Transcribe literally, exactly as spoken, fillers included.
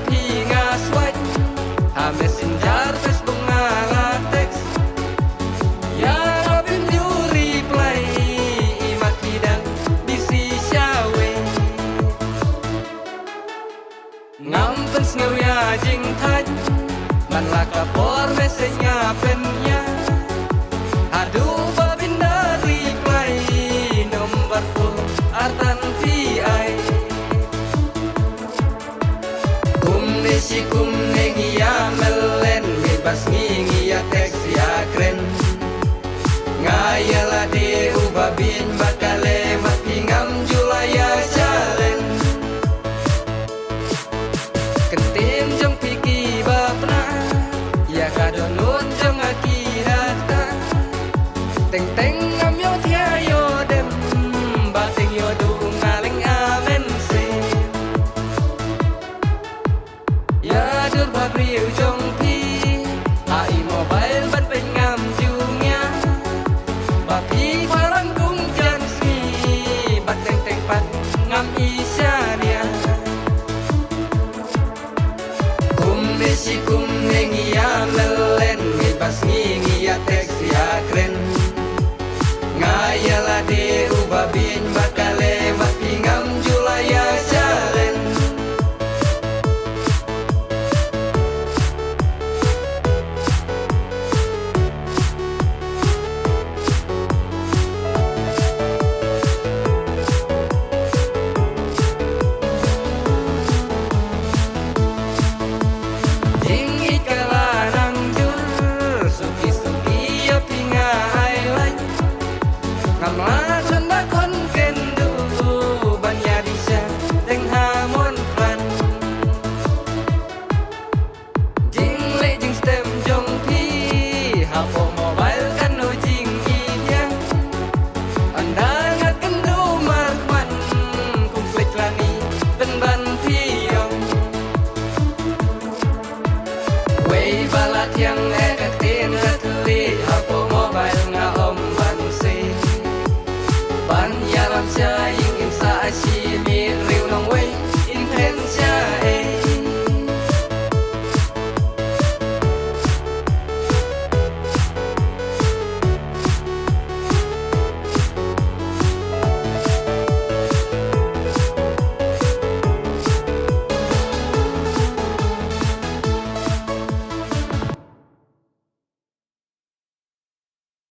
Phi nga swipe ha Messenger, Facebook nga la text. Ïa ka pynjur reply i ma ki dang busy shawei. Ngam pynsngew ïa jingthait man la ka por message nga pynïaid. Haduh ba phin da reply number phone artan phi ai. Kumne shi kumne ngi ïa mel len, mih ba sngi ngi ïa text ïa kren. Nga ïa lade uba bit ba kale ma phi, ngam ju la ïa challenge. Kyntien jong phi kiba pynah ïa ka dohnud jong nga ki data. Teng teng ngam ïohthiah ïoh dem, ba teng ïoh duh nga leng a mynsiem. Ïa dur ba briew jong phi ha i mobile ban peit ngam ju ngiah. Ba phi pharang kum jan sngi, ba teng teng pat ngam i shaniah. Kumne shi kumne ngi ïa mel len, mih ba sngi ngi ïa text ïa kren. Nga ïa lade uba bit ba kale ma phi, ngam ju la ïa challenge. Jingïeit ka la nang jur, suki suki ïa phi nga ai lait. Ngam lah shon ba khon kynduh ban ïa dih sha teng ha mon pran. Jingleh jingstem jong phi hapoh mobile kano jingïeit ïa. Ynda nga kynduh markhmat kum peit lane pynban phi ïong. Wei ba la thiang